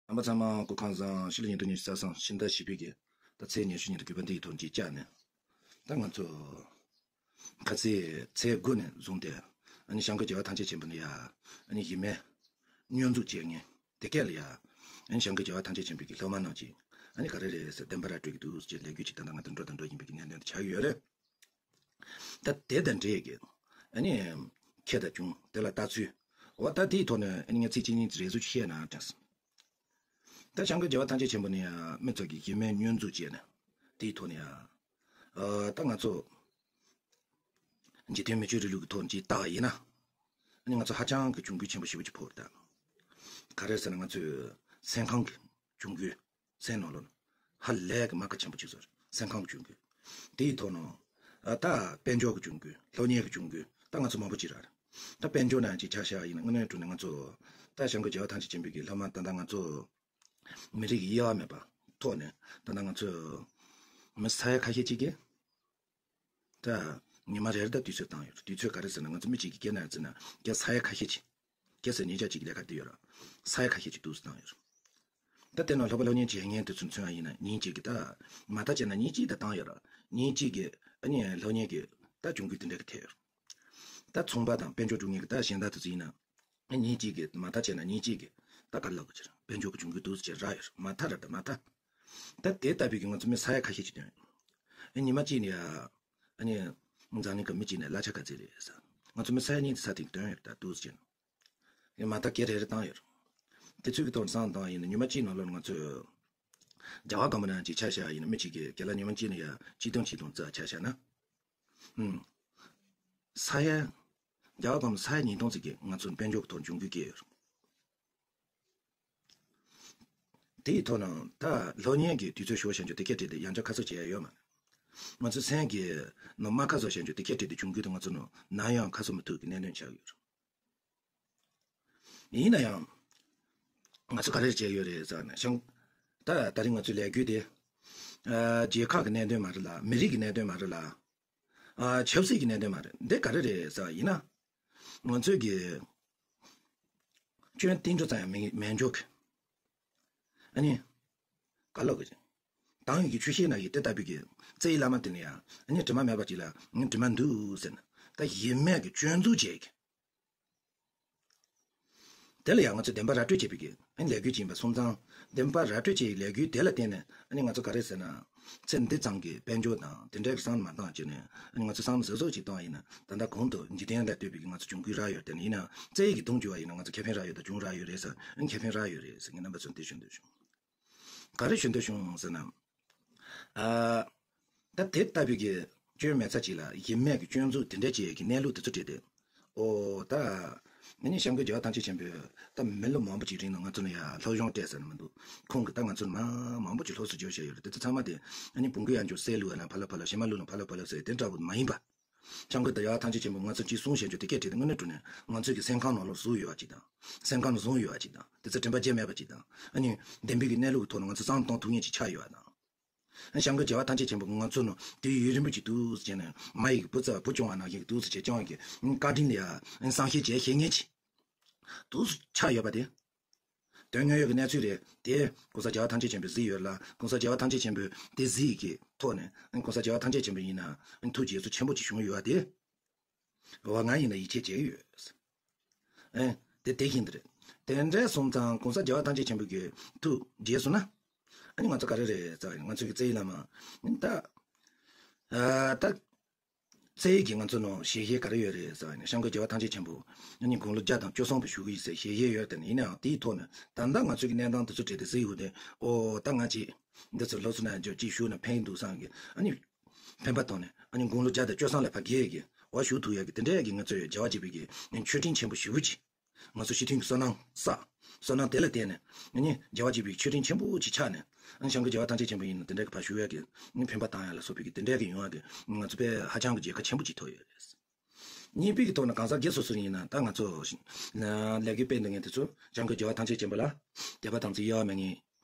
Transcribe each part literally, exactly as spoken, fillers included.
རྣམ་པ་ཚང་མ་སྐུ་ཁམས་བཟང་། ཕྱི་ལོ་ཉིས་སྟོང་ཉི་ཤུ་རྩ་གསུམ་ཕྱི་ཟླ་བཞི་པའི་གི་ད་ཚེས་ཉི་ཤུ་ཉིན་དུ་དགུ་པ་འདི་ཡི་ཐོག་མཇལ་བཅར་ནས། ད་ང་ཚོ་ཁ་ཚེས་ཚེས་དགུ་ནས་བཟུང་སྟེ་ཨ་ནི་བྱམས་མགོན་རྒྱལ་བ་ཐམས་ཅད་མཁྱེན་པ་ལ་ཡ་ཨ་ནི་གཞི་མེད་བསྙོན་འཛུགས་བྱེད་མཁན་དེ་གས་ལ་ཡ་ཨ་ནི་བྱམས་མགོན་རྒྱལ་བ་ཐམས་ཅད་མཁྱེན་པའི་གི་སློབ་མ་རྣམས་ཀྱིས་ཨ་ནི་ག་རེ་རེད་ཟེར་བདེན་པ་ར་སྤྲོད་ཀྱི་འདུག་ཅེས་ལས་འགུལ་ཅིག་ད་ལྟ་ང་ཚོ་འགྲོ་དང་འགྲོ་བཞིན་པའི་གི་གནད་དོན་དེ་ཆགས་ཡོད་རེད། ད་དེ་དང་འབྲེལ་གྱི་ཨ་ནི་ཁྱད་དང་བྱུང་དེ་ལ་ལྟ་ཚུལ། འོ་ད་དེའི་ཐོག་ནས་ཨ་ནི་ངས་ཚིག་གཅིག་གཉིས་རེ་ཟུང་བཤད་ན་དྲན་སོང་། ད་བྱམས་མགོན་རྒྱལ་བ་ཐམས་ཅད་མཁྱེན་པ་ནས་ཡང་མི་ཚོ་གིས་གཞི་མེད་བསྙོན་འཛུགས་བྱས་ནས་དེའི་ཐོག་ནས་ཡང་ཨ་ད་ང་ཚོ་འཇིག་རྟེན་མི་ཆོས་རིང་ལུགས་ཀྱི་ཐོག་ནས་ཅིག་བལྟ་བ་ཡིན་ན་ཨ་ནི་ང་ཚོ་ཧ་ཅང་གི་གྱོང་གུད་ཆེན་པོ་ཞེ་པོ་ཅིག་ཕོག་རེད། ད་ག་རེ་ཟེར་ན་ང་ཚོའི་སེམས་ཁམས་ཀྱི་གྱོང་གུད། སེམས་ནང་ལོགས་ནས་ཧ་ལས་ཀྱི་རྨ་ཁ་ཆེན་པོ་ཅིག་བཟོས་རེད། སེམས་ཁམས་ཀྱི་གྱོང་གུད། དེའི་ཐོག་ནས་ཨ་ད་དཔལ་འབྱོར་གྱི་གྱོང་གུད། སློབ་གཉེར་གྱི་གྱོང་གུད། ད་ང་ཚོ་མང་པོ་ཅིག་རག་རེད། ད་དཔལ་འབྱོར་ནང་ཅིག་ཆ་བཞག་ཡིན་ན་དངོས་གནས་དྲང་གནས་ང་ཚོ་ད་བྱམས་མགོན་རྒྱལ་བ་ཐམས་ཅད་མཁྱེན་པའི་གི་སློབ་མ་ད་ལྟ་ང་ཚོ་མི་རིགས་ཀྱི་དབྱེ་བ་མེད་པ་ཐོག་ནས་ད་ལྟ་ང་ཚོ་མི་ས་ཡ་ཁ་ཤས་ཅིག་གིས་ད་ཉི་མ་རེ་རེ་ད་དུས་ཚོད་བཏང་ཡོད་རེད། དུས་ཚོད་ག་རེ་ཟེར་ན་ང་ཚོ་མི་གཅིག་གི་སྐད་ནང་ཟེར་ན་སྐད་ས་ཡ་ཁ་ཤས་ཅིག་སྐད་ས་ཉིས་བརྒྱ་ཅིག་ལས་ཀ་དེ་ཡོད་ར། ས་ཡ་ཁ་ཤས་ཅིག་འདུག་སེ་བཏང་ཡོད་ར། ད་དེ་ནང་སློབ་པ་སློབ་གཉེར་བྱེད་མཁན་དེ་ཚོ་མཚོན་པ་ཡིན་ན་ཉིན་གཅིག་གི་ད་མ་མཐའ་བྱས་ན་ཉིན་གཅིག་ད་བཏང་ཡོད་ར། ཉིན་གཅིག་གི་ཨ་ནི་སློབ་གཉེར་གི་ད་གྱོང་གུད་དེ་འདྲ་གི་ཐེབས་ཡོད་ར། ད་ཚོང་པ་དང་དཔལ་འབྱོར་སྒྲུབ་མཁན་གི་ད་གཞན་དག་དེ་ཚོ་ཡིན་ན་ཉིན་གཅིག་གི་མ་མཐའ་བྱས་ན་ཉིན་གཅིག་གི་ད་ག་ལབ་དགོས་ཀྱི་རེད། དཔལ་འབྱོར་གི་གྱོང་གུད་འདུག་སེ་རག་ཡོད་ར། མ་མཐའ་ར་ད་མ་མཐའ། ད་དེ་ལྟ་བུའི་གི་ང་ཚོ་མི་ས་ཡ་ཁ་ཤས་ཅིག་ཐོན་ཡོད། ཨ་ཉི་མ་གཅིག་ནས་ཡ་ཨ་ནི་འཛམ་གླིང་གི་མི་གཅིག་ནས་གླ་ཆ་ག་ཚད་རེད་ཟེར། ང་ཚོ་མི་ས་ཡ་གཉིས་དེ་ས་དེ་གི་ཐོན་ཡོད་ར། ད་འདུག་སེ་བྱས་ན། ཡང་མ་མཐའ་སྐད་རེ་རེ་བཏང་ཡོད་རེད། དེ་ཚོའི་གི་ཐོག་ནས་བསམ་བཏང་ཡིན་ན་ཉི་མ་གཅིག་ནང་ལོགས་ང་ཚོས་རྒྱ་གར་གང་པོ་ནང་ཅིག་ཆ་བཞག་ཡིན་ན་མི་གཅིག་གིས་རྒན་ལགས་ཉི་མ་གཅིག་ནང་ཡ་ཆིག་སྟོང་ཆིག་སྟོང་རྩ་ཆ་བཞག་ན། ཨུམ། ས་ཡ། རྒྱ་གར་གང་པོ་ས་ཡ་ཉིས་སྟོང་ཙམ་གྱིས་ང་ཚོ་དཔལ་འབྱོར་གྱི་ཐོག་གྱོང་གུད་བསྐྱལ་ཡོད་རེད། དེའི་ཐོག་ནས་ད་སློབ་གཉེར་གྱི་དུས་ཚོད་ཞོག་བྱས་འཇོག་དེ་སྐད་བྲིས་ཏེ་ཡང་བསྐྱར་ཁ་གསོ་བྱས་ཡ་ཡོད་མ་རེད། ང་ཚོ་སེམས་ཀྱི་ནང་མ་ཁ་གསོ་བྱས་འཇོག་དེ་སྐད་བྲིས་ཏེ་གྱོང་གུད་དུ་ང་ཚོ་ནང་ན་ཡང་ཁ་གསོ་མི་ཐུབ་ཀྱི་གནད་དོན་ཆགས་ཡོད་རེད། ཡིན་ན་ཡང་། ང་ཚོ་ག་རེ་བྱས་ཡོད་རེད་ཟེར་ན་ཤང་། ད་ད་རིང་ང་ཚོའི་ལས་འགུལ་དེ། ཨ་རྒྱལ་ཁབ་ཀྱི་གནད་དོན་མ་རེད་ལ་མི་རིགས་ཀྱི་གནད་དོན་མ་རེད་ལ། ཨ་ཆབ་སྲིད་ཀྱི་གནད་དོན་མ་རེད། འདི་ག་རེ་རེད་ཟེར་ཡིན་ན། ང་ཚོས་ཀྱི་སྐྱོན་ཏིལ་འབྲུ་ཙམ་ཡང་མི་མེད་འཇོག་གི་ཨ་ནི། ག་ལབ་དགོས་ཀྱི། དང་ཡོད་ཀྱི་ཆུ་ཤེལ་ནང་གི་དེ་ལྟ་བུའི་གི་རྩ་བའི་བླ་མ་དེ་ལ་ཡང་ཨ་ནི་དྲི་མ་མེད་པ་ཅིག་ལ་ཨ་ནི་དྲི་མ་འདུག་ཟེར་ན་ད་གཞི་མེད་ཀྱི་སྐྱོན་འཛུགས་བྱེད་ཀྱི། དེ་ལ་ཡང་ང་ཚོས་བདེན་པ་ར་སྤྲོད་བྱེད་པའི་གི་ཨ་ནི་ལས་འགུལ་ཅིག་ཡིན་པ་སོང་ཙང་བདེན་པ་ར་སྤྲོད་བྱེད་ཀྱི་ལས་འགུལ་དེ་ལ་བརྟེན་ནས་ཨ་ནི་ང་ཚོ་ག་རེ་ཟེར་ན་ཚེ་འདི་ཙམ་གྱི་དཔལ་འབྱོར་དང་དེ་འདྲའི་གི་བསམ་བློ་མ་བཏང་བྱས་ནས་ཨ་ནི་ང་ཚོ་བསམ་བློ་གཟབ་གཟབ་ཅིག་བཏང་ཡིན་ན་ད་ལྟ་གོང་དུ་འཇིག་རྟེན་ལ་ལྟོས་པའི་གི་ང་ཚོ་གྱོང་གུད་རག་ཡོད་དེ་ནི་ཡིན་ན་རྩ་བའི་གི་དོན་གྱུར་བ་ཡིན་ན་ང་ཚོ་ཁེ་ཕན་རག་ཡོད་དང་གྱོང་རག་ཡོད་རེད་ཟེར་ཨ་ནི་ཁེ་ཕན་རག་ཡོད་རེད་ཟེར་ངས་རྣམ་པ་ཚོར་འདི་ཞུ་འདོད་བྱུང་། ག་རེ་ཞུ་འདོད་བྱུང་ཟེར་ན། ཨ། ད་དེ་ལྟ་བུའི་གི་སྐྱོན་མེད་ཚ་ཅིག་ལ་གཞི་མེད་ཀྱི་སྐྱོན་འཛུགས་དེ་འདྲ་བྱེད་ཀྱི་གནས་ལུགས་དེ་ཚོ་བྲིས་ཏེ། ཨོ་ད། ཨ་ནི་བྱམས་མགོན་རྒྱལ་བ་ཐམས་ཅད་མཁྱེན་པས་ད་མི་ལོ་མང་པོ་ཅིག་རིང་ལ་ང་ཚོ་ལ་ཡ་སློབ་སྦྱོང་སྤྲད་ཟེར་ན་མི་འདུག་ཁོང་གིས་ད་ང་ཚོ་ལ་མ་མང་པོ་ཅིག་སློབ་གསོ་བྱོས་བྱས་ཡོད་རེད། དེ་ཚོ་ཚང་མ་དེ་ཨ་ནི་བོང་གུ་ཡང་འཇོག་སའི་ལུགས་ལ་ཕ་ལ་ཕ་ལ་ཞེ་མ་ལུགས་ལ་ཕ་ལ་ཕ་ལ་ཟེར་དེ་འདྲ་བོ་མ་ཡིན་པ། བྱམས་མགོན་རྒྱལ་བ་ཐམས་ཅད་མཁྱེན་པས་ང་ཚོ་གཅིག་གསུང་བྱས་རྒྱུ་དེ་སྐད་བྲིས་ཏེ་དངོས་གནས་དྲང་གནས་ང་ཚོའི་གི་སེམས་ཁམས་ནང་ལོགས་བཟུང་ཡོད་པ་ཅིག་དང་། སེམས་ཁམས་ལ་བཟུང་ཡོད་པ་ཅིག་དང་། དེ་ཚོ་དྲན་པ་བརྗེད་མེད་པ་ཅིག་དང་། ཨ་ནི་བདེན་པའི་གི་གནས་ལུགས་ཀྱི་ཐོག་ནས་ང་ཚོ་བསམ་བློ་གཏོང་ཐུབ་མཁན་ཅིག་ཆགས་ཡོད་པ་དང་། བྱམས་མགོན་རྒྱལ་བ་ཐམས་ཅད་མཁྱེན་པས་ང་ཚོ་ནང་དུས་ཡུན་རིང་པོ་ཅིག་འདུག་སེ་བྱས་ནས་མ་ཡི་གི་བུ་ཚ་བུ་སྐྱོང་བ་ནང་བཞིན་འདུག་སེ་བྱས་སྐྱོང་བའི་གི་བཀའ་དྲིན་ལ་ཡ་བསམ་ཤེས་བྱས་ཤེས་མཁན་ཅིག་འདུག་སེ་ཆགས་ཡོད་པ་དེ། དོན་དངོས་ཡོད་ཀྱི་གནས་ཚུལ་རེད་དེ། གོང་ས་རྒྱལ་བ་ཐམས་ཅད་མཁྱེན་པས་གཟིགས་ཡོད་ལ། གོང་ས་རྒྱལ་བ་ཐམས་ཅད་མཁྱེན་པས་དེ་གཟིགས་ཀྱི་ཐོག་ནས་གོང་ས་རྒྱལ་བ་ཐམས་ཅད་མཁྱེན་པ་ཡིན་ན་ཐུགས་དགྱེས་ཚོར་ཆེན་པོ་ཅིག་བྱུང་ཡོད་པ་དེ། འོ་ང་ཡིན་ན་ཡིད་ཆེས་བྱེད་ཀྱི་ཡོད། ཨེ། དེ་དེ་བཞིན་དུ་རེད། དེ་འདྲ་སོང་ཙང་གོང་ས་རྒྱལ་བ་ཐམས་ཅད་མཁྱེན་པ་གི་ཐུགས་དགྱེས་སོང་ན། ཨ་ནི་ང་ཚོ་ག་རེ་རེད་ཟེར་བ་ཡིན་ན་ང་ཚོ་གི་རྩ་བའི་བླ་མ། ད། ཨ། ད། རྩ་བའི་གི་ང་ཚོ་ནང་ཞལ་བཞེས་ག་རེ་ཡོད་རེད་ཟེར་བ་ཡིན་ན་བྱམས་མགོན་རྒྱལ་བ་ཐམས་ཅད་མཁྱེན་པ་ཨ་ནི་དགུང་ལོ་བརྒྱ་དང་བཅུ་གསུམ་པ་བཞུགས་ཀྱི་ཡིན་ཟེར་ཞལ་བཞེས་ཡོད་དེ་ནི་ཡིན་ནའང་དེའི་ཐོག་ནས་ད་ལྟ་ང་ཚོ་གི་གནས་སྟངས་དེ་ཚོ་བྲིས་ཏེ་གཟིགས་ཡོད་དེ། ཨོ་ད་ང་ཅིག་འདི་ཚོ་སློབ་གསོ་ནང་འཇོག་ཅིག་ཞུགས་ན་ཕན་གྱི་འདུག་བསམ་གི་ཨ་ནི། ཕན་པ་བཏང་ནས་ཨ་ནི་དགུང་ལོ་བརྒྱ་དང་བཅུ་གསུམ་ལ་ཕར་རྒས་ཀྱི་བ་བཞུགས་ཐུབ་ཡག་གི་དེ་འདྲ་ཡག་གི་ང་ཚོ་ཡོད་རྒྱལ་བ་དགྱེས་པའི་གི་མཆོད་སྤྲིན་ཆེན་པོ་ཞེ་པོ་ཅིག་ང་ཚོ་སྤྱི་མཐུན་གྱི་བསོད་ནམས་བསགས། བསོད་ནམས་དེ་ལ་བརྟེན་ནས་ཨ་ནི་རྒྱལ་བ་དགྱེས་པའི་མཆོད་སྤྲིན་ཆེན་པོ་ཅིག་ཆགས་ནས་ཨ་ནི་བྱམས་མགོན་རྒྱལ་བ་ཐམས་ཅད་མཁྱེན་པ་ཡིན་ན་དེ་འདྲ་གི་ཕར་བཞུགས་ཡག་གི་ཨ་ནི་ཕན་པ་བཏང་ཡག་ལ་སོགས་པའི་གི་དེ་འདྲ་གི་ཡོང་ཡག་གི་ང་ཚོ་དཔེ་ཧ་ཅང་གི་མཇལ་ཁ་ཆེན་པོ་ཅིག་ཐོབ་ཡོད་རེད། གཉིས་པའི་གི་ཐོག་ནས་གང་ཟག་སྒེར་སོ་སོ་ཡིན་ན་ད་ང་ཚོ་ལས་འགུལ་སྤེལ་འདོད་མཁན་དེ་ཚོ་བྱམས་མགོན་རྒྱལ་བ་ཐམས་ཅད་མཁྱེན་པ་ལ་དད་པ་དམ་ཚིག་གཡོ་བ་མེད་མཁན་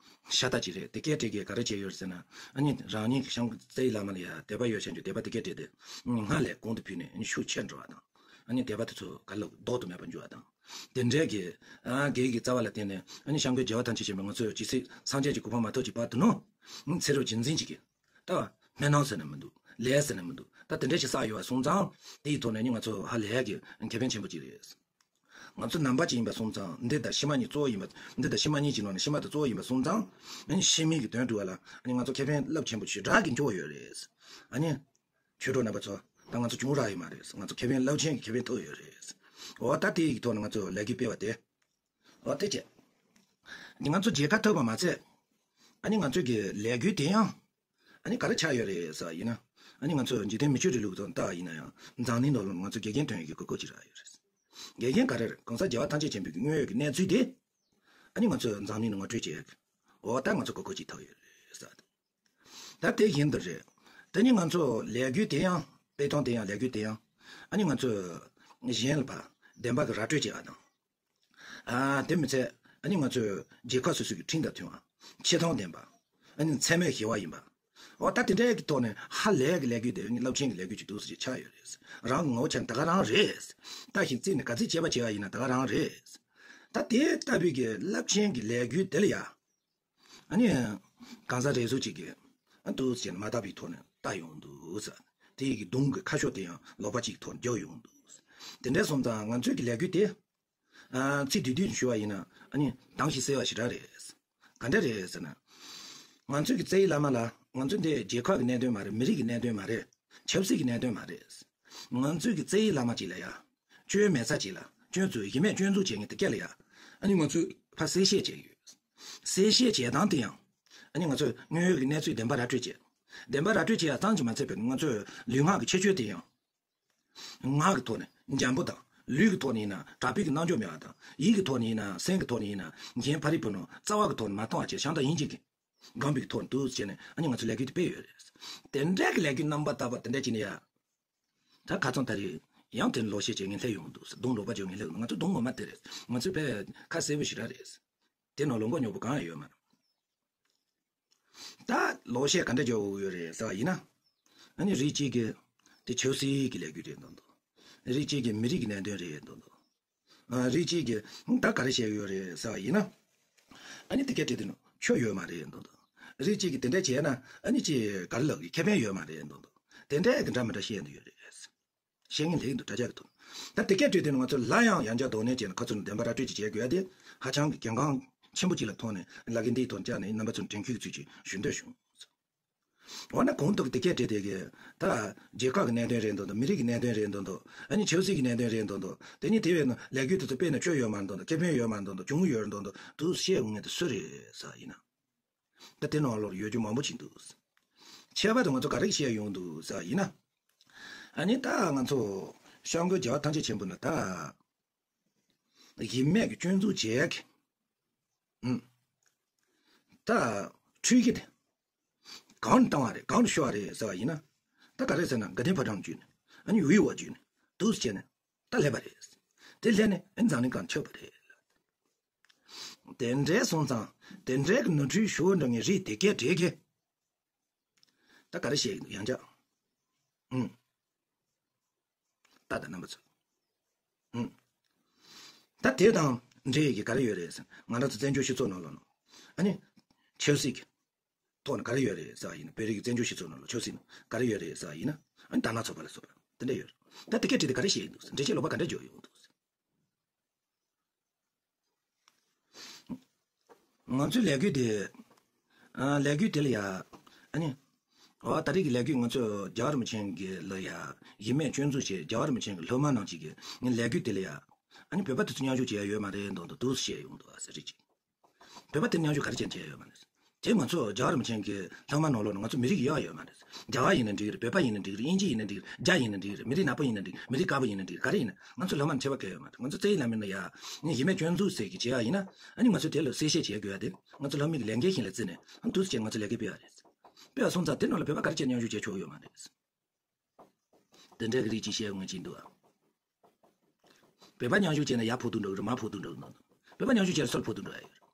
ཤ་སྟག་ཅིག་རེད། དེ་སྐད་བྲིས་གིས་ག་རེ་བྱས་ཡོད་ཟེར་ན་ཨ་ནི་རང་ཉིད་ཀྱི་བྱམས་མགོན་རྩ་བའི་བླ་མ་ལ་ཡ་དད་པ་ཡོད་བྱས་རྒྱུ་དད་པ་དེ་སྐད་བྲིས་ཏེ་སྔར་ལས་གོང་དུ་ཕུལ་ནས་ཨ་ནི་ཤུགས་ཆེར་འགྲོ་བ་དང་ཨ་ནི་དད་པ་དེ་ཚོ་ག་ལ་ལྡོག་ཏུ་མེད་པར་འགྱུར་བ་དང་ དེ་འདྲའི་གི་ཨ་དགེ་བའི་རྩ་བ་ལ་བརྟེན་ནས་ཨ་ནི་སྐྱབས་མགོན་རྒྱལ་བ་ཐམས་ཅད་མཁྱེན་པ་ང་ཚོས་ཇི་སྲིད་སངས་རྒྱས་ཀྱི་གོ་འཕང་མ་ཐོབ་ཀྱི་བར་དུ་ནོ། ཚེ་རབས་རྒྱུན་འཛིན་གྱི་གི་ད་སྨོན་ལམ་ཟེར་ན་མི་འདུག་ལས་ཟེར་ན་མི་འདུག་ད་དེ་འདྲ་ཞིག་བསགས་ཡོད་པ་སོང་ཙང་དེའི་ཐོག་ནས་ནི་ང་ཚོ་ཧ་ལས་ཀྱི་ཁེ་ཕན་ཆེན་པོ་ཅིག་རེད། ང་ཚོ་ནང་པ་ཅིག་ཡིན་པ་སོང་ཙང་འདི་དང་ཕྱི་མ་གཉིས་གཙོ་བོ་ཡིན་པ། འདི་དང་ཕྱི་མ་གཉིས་ཀྱི་ནང་ནས་ཕྱི་མ་དེ་གཙོ་བོ་ཡིན་པ་སོང་ཙང་ཨ་ནི་ཕྱི་མའི་གི་དོན་སྒྲུབ་པ་ལ་ཨ་ནི་ང་ཚོ་ཁེ་ཕན་རླབས་ཆེན་པོ་ཞེ་དྲག་གི་འབྱུང་བ་ཡོད་རེད། ཨ་ནི་ཆོས་གྲོགས་རྣམ་པ་ཚོ་ད་ང་ཚོ་བྱུང་རག་ཡོད་མ་རེད། ང་ཚོ་ཁེ་ཕན་རླབས་ཆེན་གྱི་ཁེ་ཕན་ཐོབ་ཡོད་རེད། འོ་ད་དེ་ཡི་ཐོག་ནས་ང་ཚོ་ལས་འགུལ་སྤེལ་བ་དེ། འོ་དེ་བྱས། ང་ཚོ་མཇལ་ཁ་ཐོབ་པ་མ་ཚད། ཨ་ནི་ང་ཚོའི་གི་ལས་འགུལ་དེ་ཡང་། ཨ་ནི་ག་རེ་ཆགས་ཡོད་རེད་ཟེར་བ་ཡིན་ན། ཨ་ནི་ང་ཚོ་འཇིག་རྟེན་མི་ཆོས་རིང་ལུགས་དང་ལྟ་བ་ཡིན་ན་ཡང་འཛམ་གླིང་ནང་ལ་ང་ཚོ་དགེ་རྒན་ཐོན་ཡག་གི་གོ་སྐབས་ཅིག་རག་ཡོད་རེད། དགེ་རྒན་ག་རེ་རེད། གོང་ས་རྒྱལ་བ་ཐམས་ཅད་མཁྱེན་པའི་དངོས་ཡོད་ཀྱི་གནས་ཚུལ་དེ། ཨ་ནི་ང་ཚོས་འཛམ་གླིང་ནང་ངོ་སྤྲོད་བྱེད་ཡག་གི། འོ་ད་ང་ཚོ་གོ་སྐབས་ཅིག་ཐོབ་ཡོད་རེད་ཟེར། ད་དེ་བཞིན་དུ་རེད། དེ་ནི་ང་ཚོ་ལས་འགུལ་དེ་ཡང་སྤེལ་སྟངས་དེ་ཡང་ལས་འགུལ་དེ་ཡང་། ཨ་ནི་ང་ཚོས་གཞན་ལ་ཕར་བདེན་པ་གི་ར་སྤྲོད་བྱེད་ཡག་དང་། ཨ་དེ་མི་ཚད་ཨ་ནི་ང་ཚོས་རྒྱལ་ཁབ་སོ་སོ་གི་ཁྲིམས་དང་མཐུན་པ། ཆེ་མཐོང་ལྡན་པ། ཨ་ནི་འཚེ་མེད་ཞི་བ་ཡིན་པ། འོ་ད་དེ་འདྲའི་གི་ཐོག་ནས་ཧ་ལས་ཀྱི་ལས་འགུལ་དེ་ནི་རླབས་ཆེན་གྱི་ལས་འགུལ་ཅིག་འདུག་ཟེར་ཆགས་ཡོད་རེད། རང་གི་ངོ་བོ་ཆ་ནས་ད་ག་རང་རེད། ལྟ་ཞིང་བརྩིས་ནས་ག་ཚོད་དཔྱད་པ་བྱེད་པ་ཡིན་ན་ད་ག་རང་རེད། ད་དེ་ལྟ་བུའི་གི་རླབས་ཆེན་གྱི་ལས་འགུལ་དེ་ལ་ཡ། ཨ་ནི། གང་ཟག་རེ་ཟུང་གཅིག་གིས། ཨ་འདུག་ཟེར་ནས་མ་བརྟག་པའི་ཐོག་ནས་བལྟས་ཡོང་འདུག་ཟེར། དེ་ཡི་གི་གདོང་གི་ཁ་ཕྱོགས་དེ་ཡང་ལོག་པ་གཅིག་གི་ཐོག་ནས་རྒྱག་ཡོང་འདུག་ཟེར། དེ་འདྲ་སོང་ཙང་ང་ཚོའི་གི་ལས་འགུལ་དེ། ཨ་ཚིག་བསྡུས་བསྡུས་ཞུ་བ་ཡིན་ན་ཨ་ནི་དྭངས་ཤིང་གསལ་བ་ཞེ་དྲག་རེད། ག་འདྲ་རེད་ཟེར་ན། ང་ཚོའི་གི་རྩ་བའི་བླ་མ་ལ་ང་ཚོ་འདི་རྒྱལ་ཁབ་ཀྱི་གནད་དོན་མ་རེད། མི་རིགས་ཀྱི་གནད་དོན་མ་རེད། ཆབ་སྲིད་ཀྱི་གནད་དོན་མ་རེད། ང་ཚོའི་གི་རྩ་བའི་བླ་མ་གཅིག་ལ་ཡ། སྐྱོན་མེད་ས་གཅིག་ལ་སྐྱོན་འཛུགས་གཞི་མེད་སྐྱོན་འཛུགས་བྱེད་མཁན་དེ་སྐད་ལ་ཡ། ཨ་ནི་ང་ཚོས་ཕར་གསལ་བཤད་བྱས་ཡོད། གསལ་བཤད་བྱེད་སྟངས་དེ་ཡང་། ཨ་ནི་ང་ཚོས་དངོས་ཡོད་ཀྱི་གནས་ཚུལ་བདེན་པ་ར་སྤྲོད་བྱས། བདེན་པ་ར་སྤྲོད་བྱེད་ཡ་ཙམ་གྱིས་མ་ཚད་པའི་ང་ཚོས་ལུས་ངག་གི་ཁྱད་ཆོས་དེ་ཡང་། ངག་གི་ཐོག་ནས་འཇམ་པོ་དང་ལུས་ཀྱི་ཐོག་ནས་ཡིན་ན་དྲག་པོའི་གི་རྣམ་འགྱུར་མེད་པ་དང་ཡིད་ཀྱི་ཐོག་ནས་ཡིན་ན་སེམས་ཀྱི་ཐོག་ནས་ཡིན་ན་གཞན་ཕ་རི་བུ་ནོ་རྩ་བ་གི་ཐོག་ནས་མ་གཏོང་བ་བྱས་བྱང་དང་ཡིན་གཅིག་གི་སྒོམ་པའི་གི་ཐོག་ནས་འདུག་བྱས་ནས་ཨ་ནི་ང་ཚོ་ལས་འགུལ་དེ་སྤེལ་ཡོད་རེད། དེ་འདྲའི་གི་ལས་འགུལ་རྣམ་པ་དག་པ་དེ་འདྲ་བྱས་ནས་ཡ། ད་ཁ་སང་ད་རེས་ཡང་དེ་ལོག་བཤད་བྱེད་མཁན་སླེབས་ཡོང་འདུག་གདོང་ལོག་པ་བྱེད་མཁན་སླེབས་ཡོང་འདུག་ང་ཚོ་གདོང་ངོ་མ་དེ་རེད། ང་ཚོ་དཔེ་ཁ་གསལ་པོ་ཞེ་དྲག་རེད། དེ་ནང་ལོག་མགོ་རྙོག་པོ་གང་ཡང་ཡོད་མ་རེད། ད་ལོག་བཤད་ག་འདྲ་རྒྱག་དགོས་ཡོད་རེད་ཟེར་བ་ཡིན་ན། ཨ་ནི་རིགས་གཅིག་གིས་དེ་ཆབ་སྲིད་ཀྱི་ལས་འགུལ་རེད་འདོད་འདུག་རིགས་གཅིག་གིས་མི་རིགས་ཀྱི་གནད་དོན་རེད་འདོད་འདུག་ཨ་རིགས་གཅིག་གིས་ད་ག་རེ་བཤད་ཡོད་རེད་ཟེར་བ་ཡིན་ན། ཨ་ནི་དེ་སྐད་དྲིས་དུས་ནི་ཆོ་ཡོད་མ་རེད་འདོད་འདུག་རིགས་གཅིག་གིས་དེ་འདྲ་བྱས་ན་ཨ་ནི་ཅི་ག་རེ་ལབ་ཀྱི་ཁེ་ཕན་ཡོད་མ་རེད་འདོད་འདུག་དེ་འདྲ་གི་འདྲ་མི་འདྲ་བཤད་འདི་ཡོད་རེད། བཤད་མཁན་ལེགས་འདུག་དྲ་རྒྱ་གི་ཐོག་ད་དེ་སྐད་བྲིས་དུས་ནི་ང་ཚོ་ལ་ཡང་ཡང་བསྐྱར་དོགས་གནས་བྱས་ནས་ཁ་ཚུར་བདེན་པ་ར་སྤྲོད་ཅིག་བྱེད་དགོས་ཡ་དེ་ཧ་ཅང་གི་གལ་འགངས་ཆེན་པོ་ཅིག་ལ་མཐོང་ནས་ལ་གི་འདིའི་ཐོག་བཅར་ནས་རྣམ་པ་ཚོར་དྲན་སྐུལ་གྱི་ཚུལ་གྱིས་ཞུ་འདོད་བྱུང་། འོ་ན་གོང་དུ་དེ་སྐད་བྲིས་དེ་གི་ད་རྒྱལ་ཁབ་ཀྱི་གནད་དོན་རེད་འདོད་འདུག་མི་རིགས་ཀྱི་གནད་དོན་རེད་འདོད་འདུག་ཨ་ནི་ཆབ་སྲིད་ཀྱི་གནད་དོན་རེད་འདོད་འདུག་དེ་ནི་དེ་བས་ན་ལས་འགུལ་དེ་ཚོ་སྤེལ་ན་ཆོ་ཡོད་མ་འདོད་འདུག་ཁེ་ཕན་ཡོད་མ་འདོད་འདུག་གྱོང་ཡོད་འདོད་འདུག་དུ་བཤད་འོང་མཁན་དེ་སུ་རེད་ཟེར་བ་ཡིན་ན། ད་དེ་ནང་ལོགས་ཡོད་རྒྱུ་མང་པོ་ཅིག་འདུག་ཁྱད་པར་དུ་ང་ཚོ་ག་རེ་བཤད་ཡོང་འདུག་ཟེར་བ་ཡིན་ན། ཨ་ནི་ད་ང་ཚོ་སྐྱབས་མགོན་རྒྱལ་བ་ཐམས་ཅད་མཁྱེན་པ་ན་ད། གཞི་མེད་ཀྱི་སྐྱོན་འཛུགས་བྱས་ཀྱི། ཨུམ། ད། འཕྲུལ་གྱི་དེ། གང་ནས་བཏང་བ་རེད་གང་ནས་ཤོར་བ་རེད་ཟེར་བ་ཡིན་ན། ད་ག་རེ་ཟེར་ན་དགའ་ལྡན་ཕོ་བྲང་བརྒྱུད་ནས་ཨ་ནི་ཝི་ཝ་བརྒྱུད་ནས་འདུག་སེ་བྱས་ནས་ད་སླེབས་པ་རེད། དེ་སླེབས་ནས་ཨ་ནི་འཛམ་གླིང་སྒང་ཁྱབ་པ་རེད། དེ་འདྲའི་སོང་ཙང་དེ་འདྲའི་གི་ནོར་འཁྲུལ་ཞུ་འགྲོ་ངེས་རེད་དེ་སྐད་བྲིས་གི། ད་ག་རེ་བཤད་ཀྱི་འདུག་ཡང་བསྐྱར། ཨུམ། ད་ད་རྣམ་པ་ཚོ། ཨུམ། ད་དེ་དང་འབྲེལ་ཡོད་ཀྱི་ག་རེ་ཡོད་རེད་ཟེར་ང་རང་ཚོ་བཙན་བྱོལ་སྤྱི་ཚོགས་ནང་ལོགས་ནང་། ཨ་ནི། ཆབ་སྲིད་ཀྱི་ཐོག་ནས་ག་རེ་ཡོད་རེད་ཟེར་བ་ཡིན་ན་བོད་རིགས་ཀྱི་བཙན་བྱོལ་སྤྱི་ཚོགས་ནང་ལ་ཆབ་སྲིད་ནང་ག་རེ་ཡོད་རེད་ཟེར་བ་ཡིན་ན་ཨ་ནི་དར་ནག་ཚོགས་པ་ལ་སོགས་པ་དེ་འདྲ་ཡོད་རེད། ད་དེ་སྐད་བྲིས་ཏེ་ག་རེ་བཤད་ཀྱི་འདུག་ཟེར་འགྲེལ་བཤད་ལོག་པ་ག་འདྲ་བརྗོད་ཡོང་འདུག་ཟེར། ང་ཚོའི་ལས་འགུལ་དེ། ཨ་ལས་འགུལ་དེ་ལ་ཡ། ཨ་ནི། འོ་ད་རེས་ཀྱི་ལས་འགུལ་ང་ཚོས་རྒྱལ་བ་རིན་པོ་ཆེ་གི་ལ་ཡ། གཞི་མེད་སྐྱོན་འཛུགས་བྱས་རྒྱལ་བ་རིན་པོ་ཆེ་གི་སློབ་མ་རྣམས་ཀྱིས་ཀྱི་ལས་འགུལ་དེ་ལ་ཡ། ཨ་ནི་བོད་པ་དེ་ཚོ་མཉམ་ཞུགས་བྱས་ཡ་ཡོད་མ་རེད་མདོག་མདོག་འདུག་བཤད་ཡོང་འདུག་ཨ་ཟེར་རེད་ཅིག་བོད་པ་དེ་མཉམ་ཞུགས་ག་རེ་བྱས་བྱས་ཡོད་མ་རེད། དེ་ང་ཚོ་རྒྱལ་བ་རིན་པོ་ཆེ་གི་སློབ་མ་ནང་ལོགས་ནས་ང་ཚོ་མི་རིགས་གཡག་ཡོད་མ་རེད། རྒྱ་གར་ཡིན་ན་འགྲིག་གི་རེད། བོད་པ་ཡིན་ན་འགྲིག་གི་རེད། དབྱིན་ཇི་ཡིན་ན་འགྲིག་གི་རེད། རྒྱ་ཡིན་ན་འགྲིག་གི་རེད། མི་རིགས་ནག་པོ་ཡིན་ན་འགྲིག་གི་རེད། མི་རིགས་དཀར་པོ་ཡིན་ན་འགྲིག་གི་རེད། ག་རེ་ཡིན་ན་ང་ཚོ་སློབ་མ་ནས་ཁྱད་པར་གང་ཡང་ཡོད་མ་རེད། ང་ཚོ་རྩ་བའི་བླ་མ་ནས་ཡ། ངས་གཞི་མེད་སྐྱོན་འཛུགས་ཟེར་གི་བྱེད་ཡ་ཡིན་ན། ཨ་ནི་ང་ཚོ་དེ་ལ་གསལ་བཤད་བྱེད་དགོས་ཡ་དེ་ང་ཚོ་སློབ་མའི་གི་ལས་འགན་བཞིན་ལ་བརྩིས་ནས་ཨ་ནི་འདུག་སེ་བྱས་ང་ཚོ་ལས་འགན་སྤེལ་ཡ་རེད། སྤེལ་བ་སོང་ཙང་དེ་ནང་ལ་བོད་པ་ག་རེ་བྱས་མཉམ་ཞུགས་བྱས་ཆོག་ཡོད་མ་རེད། དེ་འདྲ་གི་རིགས་ཅིག་བཤད་ཡོང་གི་འདུག་ཨ། བོད་པ་མཉམ་ཞུགས་བྱས་ན་ཡར་འཕུར་དུ་འགྲོ་གི་རེད། མར་འཕུར་དུ་འགྲོ་གི་འདུག་བོད་པ་མཉམ་ཞུགས་བྱས་ན་སུར་འཕུར་དུ་འགྲོ་ཡ་ཡོད་རེད།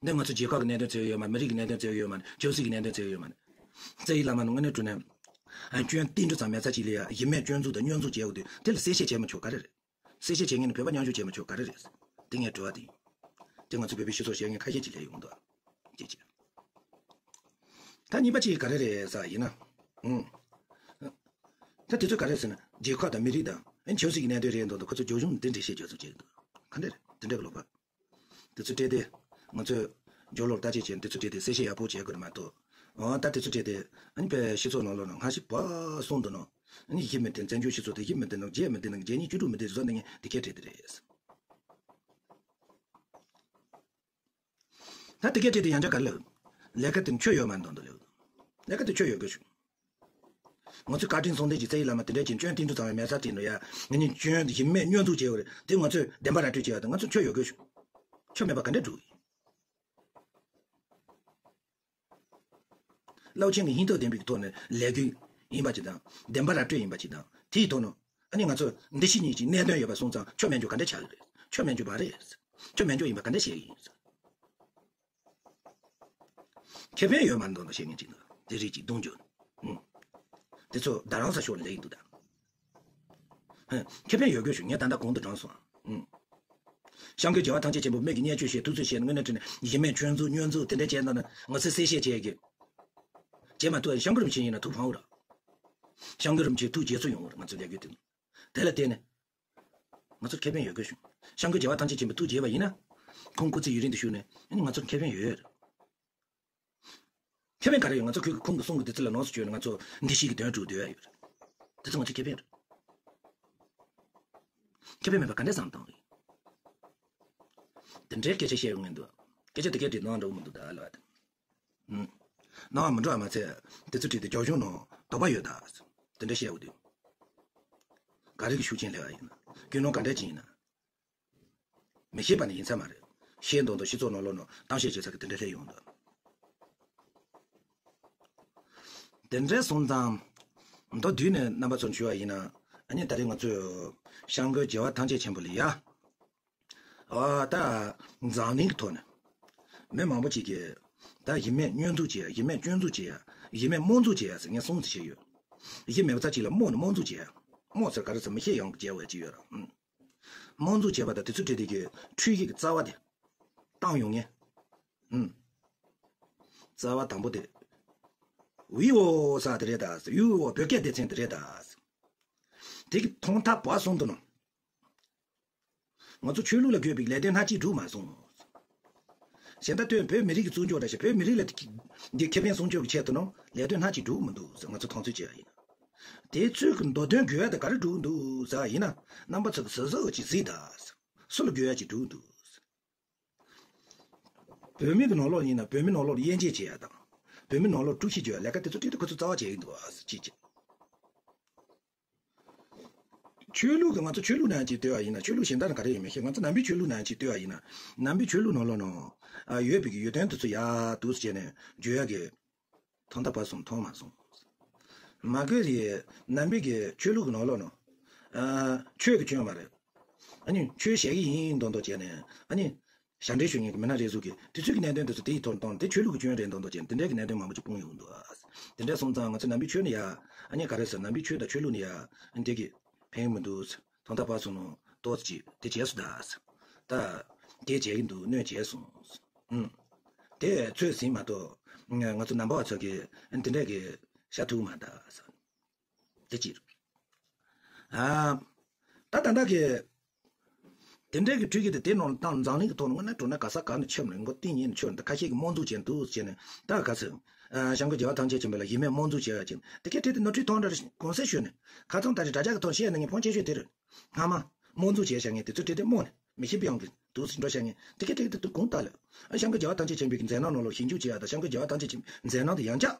འདི་ང་ཚོ་རྒྱལ་ཁབ་ཀྱི་གནད་དོན་བརྩི་གི་ཡོད་མ་རེད། མི་རིགས་ཀྱི་གནད་དོན་བརྩི་གི་ཡོད་མ་རེད། ཆབ་སྲིད་ཀྱི་གནད་དོན་བརྩི་གི་ཡོད་མ་རེད། རྩ་བའི་བླ་མ་ནི་དངོས་གནས་དྲང་གནས་ཨ་སྐྱོན་ཏིལ་འབྲུ་ཙམ་མེད་ས་ཅིག་ལ་ཡ་གཞི་མེད་སྐྱོན་འཛུགས་དང་སྐྱོན་འཛུགས་བྱས་ཡོད་དུས་དེ་ལ་གསལ་བཤད་བྱས་མ་ཆོག་ག་རེ་རེད། གསལ་བཤད་བྱེད་མཁན་ནི་བོད་པ་མཉམ་ཞུགས་བྱས་མ་ཆོག་ག་རེ་རེད། དེ་ངའི་དྲི་བ་དེ་ཡིན། དེ་ང་ཚོ་བོད་པའི་སྤྱི་ཚོགས་བཤད་མཁན་ཁ་ཤས་ཅིག་སླེབས་ཡོང་འདུག་ཅེས་བྱས། ད་གཉིས་པ་གཅིག་ག་རེ་རེད་ཟེར་ཡིན་ན། ཨུམ། ད་དེ་ཚོ་ག་རེ་ཟེར་ན་རྒྱལ་ཁབ་དང་མི་རིགས་དང་ཨེ་ཆབ་སྲིད་ཀྱི་གནད་དོན་རེད་འདུག་ད་ཁོ་ཚོ་རྒྱུགས་ཤུམ་འདི་འདྲ་བཤད་རྒྱུ་ཚོ་བྱེད་འདུག་ག་འདྲ་རེད་དེ་འདྲ་གི་ལོག་པ། དེ་ཚོ་སྤྲད་དེ། ང་ཚོས་རྒྱབ་ལོགས་བརྟག་དཔྱད་བྱས་དེ་ཚོ་སྤྲད་དེ་གསལ་བཤད་ཡག་པོ་བྱེད་དགོས་རེད་མ་གཏོགས། འོ་ད་དེ་ཚོ་སྤྲད་དེ། ཨ་ནི་བོད་སྤྱི་ཚོགས་ནང་ལོགས་ན་སྔ་ཕྱི་བར་གསུམ་དུ་ནང་། ཨ་ནི་བཞི་མི་བདེན་བཙན་བྱོལ་སྤྱི་ཚོགས་དེ་བཞི་མི་བདེན་ནང་བརྒྱད་མི་བདེན་ནང་བརྒྱད་གཉིས་བཅུ་དྲུག་མི་བདེན་བཟོ་འདི་ངས་དེ་སྐད་སྤྲད་དེ་རེད། ད་དེ་སྐད་སྤྲད་དེ་ཡང་བསྐྱར་ག་ལབ། ལས་ཀ་དེ་ཆོ་ཡོད་མ་འདུག་འདུག་ལབ། ལས་ཀ་དེ་ཆོ་ཡོད་དགོས་བྱུང་། ང་ཚོས་བཀའ་དྲིན་སྲུང་ལྡན་གྱི་རྩ་བའི་བླ་མ་དེ་འདྲས་ཀྱི་སྐྱོན་བསྟན་འགྲོ་ཚང་བའི་མེ་སར་བྲིས་འགྲོ་ཡ། ང་གཉིས་སྐྱོན་ཡིན་མེད་བསྙོན་འཛུགས་བྱས་པ་རེད་དེ་ང་ཚོས་བདེན་པ་ར་སྤྲོད་བྱས་པ་དང་ང་ཚོ་ཆོ་ཡོད་དགོས་བྱུང་། ཆོ་མེད་པ་ག་འདྲས་འགྲོ་གི་ཡིན། རླབས་ཆེན་གྱི་སྙིང་སྟོབས་ལྡན་པའི་ཐོག་ནས་ལས་འགུལ་ཡིན་པ་ཅིག་དང་བདེན་པ་ར་སྤྲོད་ཡིན་པ་ཅིག་དང་དེའི་ཐོག་ནས་ཨ་ནི་ང་ཚོ་འདི་ཕྱི་གཉིས་ཀྱི་གནད་དོན་ཡོད་པ་སོང་ཙང་ཆོ་མེད་འགྲོ་ག་འདྲས་ཆགས་ཀྱི་རེད། ཆོ་མེད་འགྲོ་བ་རེད། ཆོ་མེད་འགྲོ་ཡིན་པ་ག་འདྲས་བཤད་ཀྱི་ཡིན། ཁེ་ཕན་ཡོད་མ་འདུག་ན་བཤད་མཁན་ཅིག་འདུག་དེ་རིགས་ཅིག་གདོང་འཇོག་ཨུམ། དེ་ཚོ་རྡ་རམ་ས་ཕྱོགས་ལ་སླེབས་ཀྱི་འདུག་ད། ཧེ། ཁེ་ཕན་ཡོད་དགོས་བྱུང་ངས་ད་ལྟ་གོང་དུ་དྲངས་སོང་། ཨུམ། སྐྱབས་མགོན་རྒྱལ་བ་ཐམས་ཅད་མཁྱེན་པ་མིག་གིས་བརྙས་བཅོས་བྱས་ཐུབ་ཚོད་བྱས་ནས་དངོས་གནས་དྲན་ནས་ཡིན་མིན་སྐྱོན་འཛུགས་བསྙོན་འཛུགས་དེ་འདྲ་བྱས་ན་ནི་ང་ཚོས་གསལ་བཤད་བྱས་ཀྱི། བྱས་མ་ཐུབ་ཡ་སྐྱབས་མགོན་རིན་པོ་ཆེ་ཡིན་ན་ཐུགས་ཕངས་འོ་ར། སྐྱབས་མགོན་རིན་པོ་ཆེ་ཐུགས་དགྱེས་ཚོད་ཡོང་བར་ང་ཚོ་ལས་འགུལ་དེ། དེ་ལ་བརྟེན་ནས། ང་ཚོར་ཁེ་ཕན་ཡོད་དགོས་བྱུང་། སྐྱབས་མགོན་རྒྱལ་བ་ཐམས་ཅད་མཁྱེན་པའི་ཐུགས་དགྱེས་པ་ཡིན་ན། ཁོང་སྐུ་ཚེ་ཡུན་རིང་དུ་བཞུགས་ནས་ཨ་ནི་ང་ཚོར་ཁེ་ཕན་ཡོད། ཁེ་ཕན་ག་རེ་ཡོད། ང་ཚོ་ཁོས་ཁོང་གི་གསུང་གི་བདུད་རྩི་ལ་ལོངས་སུ་སྤྱོད་ནས་ང་ཚོ་འདི་ཞིག་གི་དོན་སྒྲུབ་སྡོད་ཡ་ཡོད་རེད། དེ་ཚོ་ང་ཚོ་ཁེ་ཕན་རེད། ཁེ་ཕན་མེད་པ་ག་འདྲས་བསམ་བཏང་རེད། དེ་འདྲའི་སྐད་ཆ་བཤད་ཡོང་གི་འདུག་སྐད་ཆ་དེ་སྐད་དྲིས་གནང་འགྲོ་གི་མི་འདུག་ད་ལབ་པ་དང་། ཨུམ། ནང་མི་འགྲོ་བ་མ་ཚད་དེ་ཚོ་བྲིས་ཏེ་རྒྱབ་ལྗོངས་ནང་དོགས་པ་ཡོད་ད། དེ་འདྲ་བཤད་འོ་དུས། ག་རེ་གི་ཤུགས་རྐྱེན་སླེབས་པ་ཡིན་ན། རྒྱུ་ནོར་ག་འདྲ་ཅིག་ཡིན་ན། མི་ཤེས་པ་ནི་ཡིན་ས་མ་རེད། ཤེས་མདོག་མདོག་སྤྱི་ཚོགས་ནང་ལོགས་ནང་གཏམ་བཤད་བྱེད་ས་གི་དེ་འདྲ་སླེབས་ཡོང་འདུག་དེ་འདྲ་སོང་ཙང་། མདོར་བསྡུས་ནས་རྣམ་པ་ཚོར་ཞུ་བ་ཡིན་ན། ཨ་ནི་ད་རེས་ང་ཚོས་སྐྱབས་མགོན་རྒྱལ་བ་ཐམས་ཅད་མཁྱེན་པ་ལ་ཡ། ཨ་ད། འཛམ་གླིང་གི་ཐོག་ནས། མི་མང་པོ་ཅིག་གིས། ད་ཡིན་མིན་བསྙོན་འཛུགས་བྱེད་ཡ་ཡིན་མིན་སྐྱོན་འཛུགས་བྱེད་ཡ་ཡིན་མིན་རྨོངས་འཛུགས་བྱེད་ཡ་ཟེར་ངས་གསུངས་ཚུལ་བྱས་ཡོད། ཡིན་མེད་པ་ཚ་ཅིག་ལ་རྨོངས་ནས་རྨོངས་འཛུགས་བྱེད་ཡ། རྨོངས་ཟེར་ག་རེ་ཟེར་མི་ཤེས་ཡོང་གི་བྱས་པ་ཅིག་ཡོད་ར། ཨུམ། རྨོངས་འཛུགས་བྱས་པ་དང་དེ་ཚོ་འབྲེལ་དེ་གི་འཕྲུལ་གྱི་རྩ་བ་དེ། བཏང་ཡོང་ངེས། ཨུམ། རྩ་བ་དང་པོ་དེ། ཝི་ཨོ་ས་དེ་རེད་ད། ཝི་ཨོ་བོད་སྐད་སྡེ་ཚན་དེ་རེད་ད། དེ་གི་ཐོག་མཐའ་བར་གསུམ་དུ་ནོ། ང་ཚོ་ཆོས་ལུགས་ལ་དགོས་པའི་ལས་དོན་སྣ་གཅིག་འགྲུབ་མ་སོང་། གཞན་དག་དོན་བོད་མི་རིགས་ཀྱི་བཙུན་ཕྱོགས་འདྲ་ཞིག་བོད་མི་རིགས་ལ་འདི་ཁེ་ཕན་སྲུང་སྐྱོབ་ཀྱི་ཆེད་དུ་ནང་ལས་དོན་སྣ་གཅིག་འགྲུབ་མི་འདུག་ཟེར་ང་ཚོ་མཐོང་ཚུལ་བྱས་པ་ཡིན། དེ་ཚོས་ཀྱི་མདོ་དོན་དགོས་ཡ་དེ་ག་རེ་འགྲུབ་འདུག་ཟེར་བ་ཡིན་ན། རྣམ་པ་ཚོ་གི་ཟུར་ཟུར་ཅིག་གཟིགས་དང་། སུ་ལ་དགོས་ཡ་ཅིག་འགྲུབ་འདུག་བོད་མི་གི་ནང་ལོགས་ཡིན་ན་བོད་མི་ནང་ལོགས་ལ་དབྱེ་འབྱེད་བྱེད་ཡ་དང་། བོད་མི་ནང་ལོགས་དཀྲུག་ཤིང་རྒྱག་ཡ་ལས་ཀ་དེ་ཚོ་ཏིག་ཏིག་ཁོ་ཚོ་རྩ་བ་བྱེད་ཀྱི་འདུག་ཨ་ཅིག་ཅིག་ཆོས་ལུགས་ཀྱི་ང་ཚོ་ཆོས་ལུགས་ནང་ཅིག་ལྟོས་པ་ཡིན་ན། ཆོས་ལུགས་གཞན་དག་ནི་ག་རེ་ཡིན་མི་ཤེས། ང་ཚོ་ནང་པའི་ཆོས་ལུགས་ནང་ཅིག་ལྟོས་པ་ཡིན་ན། ནང་པའི་ཆོས་ལུགས་ནང་ལོགས་ནང་ཨ་ཡོད་པའི་གི་ཡོད་དོན་དེ་ཚོ་ཡག་འདུག་ཟེར་ནས་བརྗོད་ཡ་གི་ཐོག་མཐའ་བར་གསུམ་མཐོང་མ་སོང་། མ་གི་རེད། ནང་པའི་གི་ཆོས་ལུགས་ཀྱི་ནང་ལོགས་ནང་ཨ་ཆོས་ཀྱི་སྐྱོན་མ་རེད། ཨ་ནི་ཆོས་བྱེད་ཀྱི་ཡིན་མདོག་མདོག་བྱས་ནས་ཨ་ནི། ཞབས་འདྲེན་ཞུ་མཁན་གྱི་མི་སྣ་རེ་ཟུང་གིས་དེ་ཚོའི་གི་གནད་དོན་དེ་ཚོ་དེ་ཡི་ཐོག་བཏང་དེ་ཆོས་ལུགས་ཀྱི་སྐྱོན་རེད་མདོག་མདོག་བྱས་དེ་འདྲའི་གི་གནད་དོན་མང་པོ་ཅིག་སྤུངས་ཡོང་འདུག་ཨ། དེ་འདྲ་སོང་ཙང་ང་ཚོ་ནང་པའི་ཆོས་ནི་ཡ། ཨ་ནི་ག་རེ་ཟེར། ནང་པའི་ཆོས་དང་ཆོས་ལུགས་ནི་ཡ། འདི་གི་ཕན་མི་འདུག་ཐོག་མཐའ་བར་གསུམ་ནང་ཏོག་ཙམ་ཅིག་དེ་བྱས་སོང་ད། ད། དེ་བྱས་ཀྱི་འདུག་གནོད་བྱས་སོང་། ཨུམ། དེ་ཚོད་ཟིན་མ་གཏོགས། ང་ཚོ་ནང་པ་བ་ཚོ་གི་འདི་འདྲ་གི་བྱ་ཐུབ་མ་ད། དེ་གཅིག་ཨ། ད་ད་ལྟ་གི། དེ་འདྲའི་གི་འཕྲུལ་གྱི་དེ་དེ་ནང་བཏང་འཛམ་གླིང་གི་ཐོག་ནས་དངོས་གནས་དྲང་གནས་ག་ས་ག་ནས་ཁྱབ་ནས་མགོ་རྟིང་ཉིད་ནས་ཁྱོད་འདི་ཁ་ཤས་ཀྱིས་རྨོངས་འཛུགས་བྱས་འདུག་ཟེར་ནས་ད་ག་ཚོད། ཨ། སྐྱབས་མགོན་རྒྱལ་བ་ཐམས་ཅད་མཁྱེན་པ་ལ་ཡིན་མིན་རྨོངས་འཛུགས་བྱས་ཡ་ཅིག་དེ་གས་བྲིས་ཏེ་ནོར་འཁྲུལ་མཐོང་འདྲ་གོང་གསལ་ཞུས་ནས་ཁ་ཚང་ད་རེས་དྲ་རྒྱ་གི་ཐོག་བཤད་ནས་ངས་ཕོན་ཆེ་ཤོས་དེ་རེད། སྔ་མ། རྨོངས་འཛུགས་བྱས་བཞག་མཁན་དེ་ཚོ་བྲིས་ཏེ་རྨོངས་ནས་མི་ཤེས་པའི་དབང་གིས་འདུག་ཟེར་འགྲོ་བཞག་མཁན་དེ་གས་བྲིས་ཏེ་དུ་གོང་ལྟ་ལ། ཨ། སྐྱབས་མགོན་རྒྱལ་བ་ཐམས་ཅད་མཁྱེན་པའི་མཛད་རྣམ་ནང་ལོགས་ཞིབ་འཇུག་བྱེད་ཡ་དང་སྐྱབས་མགོན་རྒྱལ་བ་ཐམས་ཅད་མཁྱེན་པའི་མཛད་རྣམ་དེ་ཡང་བསྐྱར།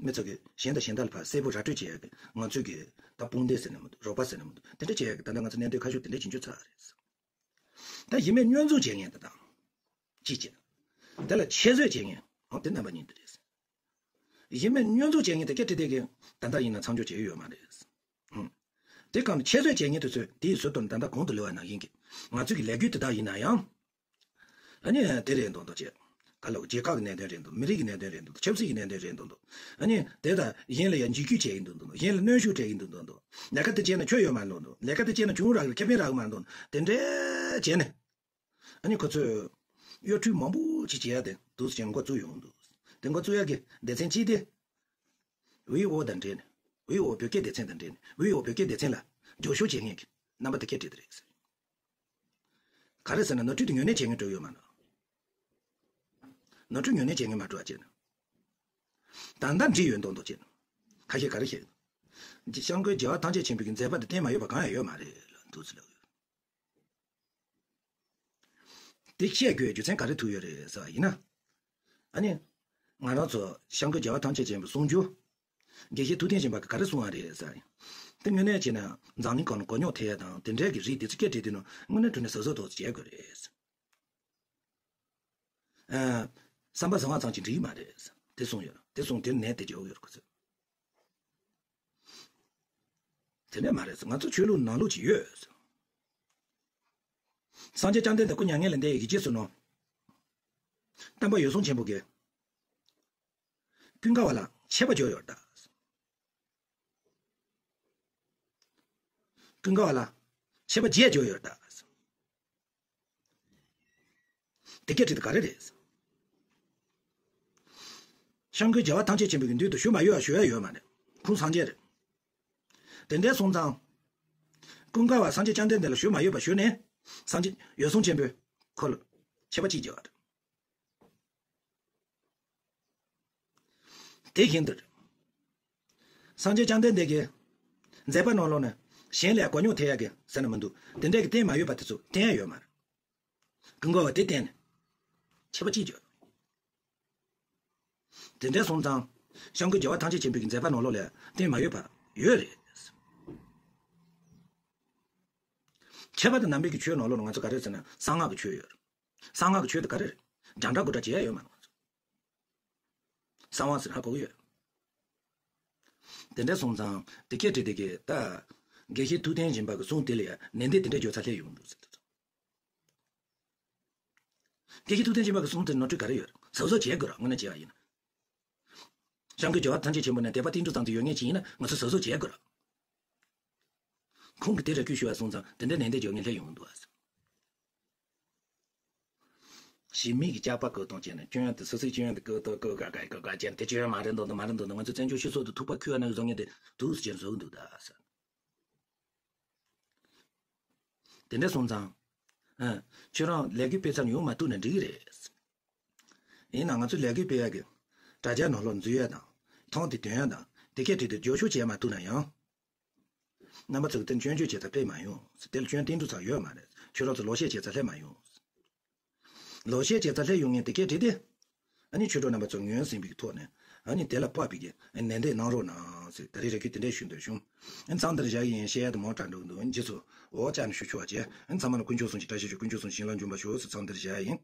མི་ཚོ་གིས་གཞན་དང་གཞན་དག་ལ་ཕར་གསལ་པོ་ར་སྤྲོད་བྱེད་ཡ་གི་ང་ཚོས་གི་ད་དཔུང་སྡེ་ཟེར་ནས་མི་འདུག་རོགས་པ་ཟེར་ནས་མི་འདུག་དེ་འདྲ་བྱེད་ཡ་གི་ད་ལྟ་ང་ཚོ་གནད་དོན་ཁ་ཤོར་དེ་འདྲ་བྱེད་རྒྱུ་ཚར་རེད། ད་ཡིན་མིན་བསྙོན་འཛུགས་བྱེད་མཁན་དེ་དང་། གཅིག་བྱས། དེ་ལ་ཆེད་བཟོས་བྱེད་མཁན་འོ་དེ་རྣམ་པ་གཉིས་དེ་རེད། ཡིན་མིན་བསྙོན་འཛུགས་བྱེད་མཁན་དེ་སྐད་ཁྲིད་དེ་གི་ད་ལྟ་ཡིན་ན་མཚམས་འཇོག་བྱེད་ཡོད་མ་རེད། ཧུམ། དེ་གང་ནས་ཆེད་བཟོས་བྱེད་མཁན་དེ་ཚོས་དེའི་ཟུར་དུ་ད་ལྟ་གོང་དུ་ལུས་པ་ནང་བཞིན་གི་ང་ཚོས་གི་ལས་འགུལ་དེ་དག་ཡིན་ན་ཡང་། ཨ་ནི་དེ་རེད་མདོག་མདོག་བྱས། ཨ་ལོ་རྒྱལ་ཁབ་ཀྱི་གནད་དོན་རེད་འདུག་མི་རིགས་ཀྱི་གནད་དོན་རེད་འདུག་ཆབ་སྲིད་ཀྱི་གནད་དོན་རེད་འདུག་ཨ་ནི་དེ་ལྟར་གཞན་ལ་ཡང་འཇིགས་སྐུལ་བྱེད་ཀྱི་འདུག་འདུག་གཞན་ལ་གནོན་ཤུགས་སྤྲད་ཀྱི་འདུག་འདུག་འདུག་ལས་ཀ་དེ་བྱས་ན་ཆོ་ཡོད་མ་འདུག་འདུག་ལས་ཀ་དེ་བྱས་ན་གྱོང་རག་གི་ཁེ་ཕན་རག་གི་མ་འདུག་དེ་འདྲ་བྱས་ནས། ཨ་ནི་ཁོ་ཚོས་གཡོ་འཕྲུལ་མང་པོ་ཅིག་བྱེད་ཡ་དེ་འདུག་སེ་བྱས་ནས་འགོ་བཙུགས་ཡོང་འདུག་དེ་འགོ་བཙུགས་ཡ་གི་སྡེ་ཚན་གཅིག་དེ། ཝི་ཨོ་དང་འབྲེལ་ནས། ཝི་ཨོ་བོད་སྐད་སྡེ་ཚན་དང་འབྲེལ་ནས། ཝི་ཨོ་བོད་སྐད་སྡེ་ཚན་ལ་རྒྱབ་སྐྱོར་བྱེད་མཁན་གྱི་རྣམ་པ་དེ་སྐད་བྲིས་དེ་རེད། ག་རེ་ཟེར་ན་ནོར་འཁྲུལ་དེ་ངོས་ལེན་བྱེད་མཁན་འགྲོ་ཡོད་མ་རེད། ནོར་འཁྲུལ་ངོས་ལེན་བྱེད་མཁན་མ་འགྲོ་བ་བྱས་ན། ད་ལྟ་འགྲིག་ཡོད་མདོག་མདོག་བྱས་ན། ཁ་ཤས་ག་རེ་བཤད། སྐྱབས་མགོན་རྒྱལ་བ་ཐམས་ཅད་མཁྱེན་པའི་མཛད་པ་དེ་བསྟན་མ་ཡོད་པ་གང་ཡང་ཡོད་མ་རེད་ལ་འདུག་ཟེར་ལབ་ཡོད། དེ་བཤད་དགོས་རྒྱུ་མཚན་ག་རེ་ཐུག་ཡོད་རེད་ཟེར་བ་ཡིན་ན། ཨ་ནི། ང་རང་ཚོ་སྐྱབས་མགོན་རྒྱལ་བ་ཐམས་ཅད་མཁྱེན་པའི་གསུང་རྒྱུ། དགེ་བཤེས་ཐུབ་བསྟན་སྦྱིན་པ་གིས་ག་རེ་གསུང་བ་རེད་ཟེར་བ་ཡིན། དེ་དངོས་གནས་བྱས་ན་འཛམ་གླིང་སྒང་ལ་གོ་རྙོག་ཐེབས་ཡ་དང་དེ་འདྲའི་གི་རིགས་དེ་ཚོ་སྐད་བྲིས་དུས་ནང་དངོས་གནས་དྲང་གནས་གཟབ་གཟབ་ཏོག་ཙམ་བྱེད་དགོས་རེད། ཨ། བསམ་པ་བཟང་བ་ཙམ་གྱིས་འགྲིག་གི་མ་རེད། དེ་གསུངས་ཡོད། དེ་གསུངས་དེར་ནན་ཏན་རྒྱག་དགོས་ཡོད་ཁོ་ཚོས། དེ་འདྲ་མ་རེད། ང་ཚོ་ཆོས་ལུགས་ནང་ལུགས་ཅིག་ཡོད། སངས་རྒྱས་བཅོམ་ལྡན་འདས་སྐུ་མྱ་ངན་ལས་འདས་ཡི་གེ་རྗེས་སུ་ནོ། སྟོན་པ་འོད་སྲུང་ཆེན་པོ་གིས། ཀུན་དགའ་བ་ལ་ཆད་པ་བཅོ་ཡོད་ད། ཀུན་དགའ་བ་ལ་ཆད་པ་བཅད་བཅོ་ཡོད་ད། དེ་སྐད་བྲིས་དེ་ག་རེ་རེད། སྐྱབས་མགོན་རྒྱལ་བ་ཐམས་ཅད་མཁྱེན་པའི་མདུན་དུ་ཞུ་མ་ཡོད་པ་ཞུ་ཡ་ཡོད་མ་རེད། ཁོང་སངས་རྒྱས་རེད། དེ་འདྲའི་སོང་ཙང་། ཀུན་དགའ་བ་སངས་རྒྱས་བཅོམ་ལྡན་འདས་ལ་ཞུ་མ་ཡོད་པ་ཞུས་ནས། སངས་རྒྱས་འོད་སྲུང་ཆེན་པོས་ཁོ་ལ་ཆད་པ་གཅིག་བཅད་པ་རེད། དེ་བཞིན་དུ། སངས་རྒྱས་བཅོམ་ལྡན་འདས་ཀྱི་མཛད་པ་ནང་ལོགས་ནས་གཞན་ལ་གོ་རྙོག་ཐེབས་ཡ་གི་ཟེར་ན་མི་འདུག་དེ་འདྲ་གི་བསྟན་མ་ཡོད་པ་དེ་ཚོ་བསྟན་ཡ་ཡོད་མ་རེད། ཀུན་དགའ་བ་དེ་བསྟན་ནས་ཆད་པ་གཅིག་བཅད། དེ་འདྲ་སོང་ཙང་། སྐྱབས་མགོན་རྒྱལ་བ་ཐམས་ཅད་མཁྱེན་པའི་མཛད་པ་ནང་ལོགས་ལ་བསྟན་མ་ཡོད་པ་ཡོད་རེད། ཁྱད་པར་དུ་ནང་པའི་གི་ཆོས་ནང་ལོགས་ལ་ང་ཚོ་ག་རེ་ཟེར་ན་གསང་སྔགས་ཀྱི་ཆོས་ཡོད་རེད། གསང་སྔགས་ཀྱི་ཆོས་དེ་ག་རེ་རེད། སྒྲ་འདྲ་དགུ་འདྲ་བྱེད་ཡ་ཡོད་མ་རེད། གསང་བ་ཟེར་ཧ་གོ་གི་ཡོད། དེ་འདྲ་སོང་ཙང་དེ་སྐད་བྲིས་དེ་གི་ད། དགེ་བཤེས་ཐུབ་བསྟན་སྦྱིན་པ་གི་གསུང་དེ་ལ་ཡང་ནན་ཏན་དེ་འདྲ་བརྗོད་ཚར་སླེབས་ཡོང་འདུག་ཟེར་དུས། དགེ་བཤེས་ཐུབ་བསྟན་སྦྱིན་པ་གི་གསུང་དེར་ནོར་འཁྲུལ་ག་རེ་ཡོད་རེད། གཟབ་གཟབ་བྱེད་དགོས་ར་དངོས་གནས་བྱས་པ་ཡིན་ན། སྐྱབས་མགོན་རྒྱལ་བ་ཐམས་ཅད་མཁྱེན་པ་ནས་དད་པ་ཏིལ་འབྲུ་ཙམ་དུ་ཡོད་མཁན་ཅིག་ཡིན་ན་ང་ཚོས་གཟབ་གཟབ་བྱེད་དགོས་ར། ཁོང་གིས་དེ་རེ་སྐུལ་ཞུ་བ་སོང་ཙང་དེ་འདྲ་ནན་ཏན་བརྗོད་མཁན་སླེབས་ཡོང་འདུག་ཨ། ཞི་མི་གི་སྐྱག་པ་བཀོད་སྟངས་བྱས་ནས་སྐྱོན་ཡོན་དེ་སོ་སོའི་སྐྱོན་ཡོན་དེ་བཀོད་དོ་བཀོད་ག་ག་བཀོད་ག་བྱས་ནས་དེ་སྐྱོན་ཡོན་མ་རེད་འདུག་འདུག་མ་རེད་འདུག་འདུག་ང་ཚོ་བཙན་བྱོལ་སྤྱི་ཚོགས་དུ་ཐུག་པ་ཁུར་བ་ནང་བཟོ་མཁན་དེ་འདུག་སེ་བྱས་བཟོ་གི་འདུག་ད་ཟེར། དེ་འདྲ་སོང་ཙང་། ཨ། ཁྱོད་རང་ལས་འགུལ་སྤེལ་ཚར་ཡོང་མ་ཐུབ་ན་འགྲིག་གི་རེད། ཡིན་ནའང་ང་ཚོ་ལས་འགུལ་སྤེལ་ཡག་གི་དྲ་རྒྱ་ནང་ལོགས་འཛུལ་ཡག་དང་ཐང་དེ་འདོན་ཡག་དང་དེ་སྐད་བྲིས་ཏེ་རྒྱབ་སྐྱོར་བྱས་མ་ཐུབ་ན་ཡང་། རྣམ་པ་ཚོ་གི་དེ་སྐྱོན་བརྗོད་བྱེད་ས་དཔེ་མ་ཡོང་། དེ་ལ་སྐྱོན་ཏིལ་འབྲུ་ཙམ་ཡོད་མ་རེད། ཁྱོད་རང་ཚོ་ལོག་བཤད་བྱེད་ས་སླེབས་མ་ཡོང་། ལོག་བཤད་བྱེད་ས་སླེབས་ཡོང་ངེས་དེ་སྐད་བྲིས་ཏེ། ཨ་ནི་ཆོས་གྲོགས་རྣམ་པ་ཚོ་ངོས་ཟིན་པའི་ཐོག་ནས་ཨ་ནི་དེ་ལ་དཔག་པའི་གི་ནན་ཏན་གནང་རོགས་གནང་ཟེར་ད་རེས་རེ་སྐུལ་དེ་འདྲས་ཞུ་འདོད་བྱུང་། ཨ་མཚམས་འདིར་བཞག་ཡིན། བཤད་ཡ་དེ་མང་དྲགས་འགྲོ་གི་འདུག་རྗེས་སུ་འོག་བཅར་ནས་ཞུ་ཆོག་བྱས། ཨ་ཚང་མ་ལ་དཀོན་མཆོག་གསུམ་གྱི་བཀྲ་ཤིས་ཤོག་དཀོན་མཆོག་གསུམ་བྱིན་རླབས་འབྱུང་བར་ཤོག་ཟེར་མཚམས་འདིར་བཞག་ཡིན།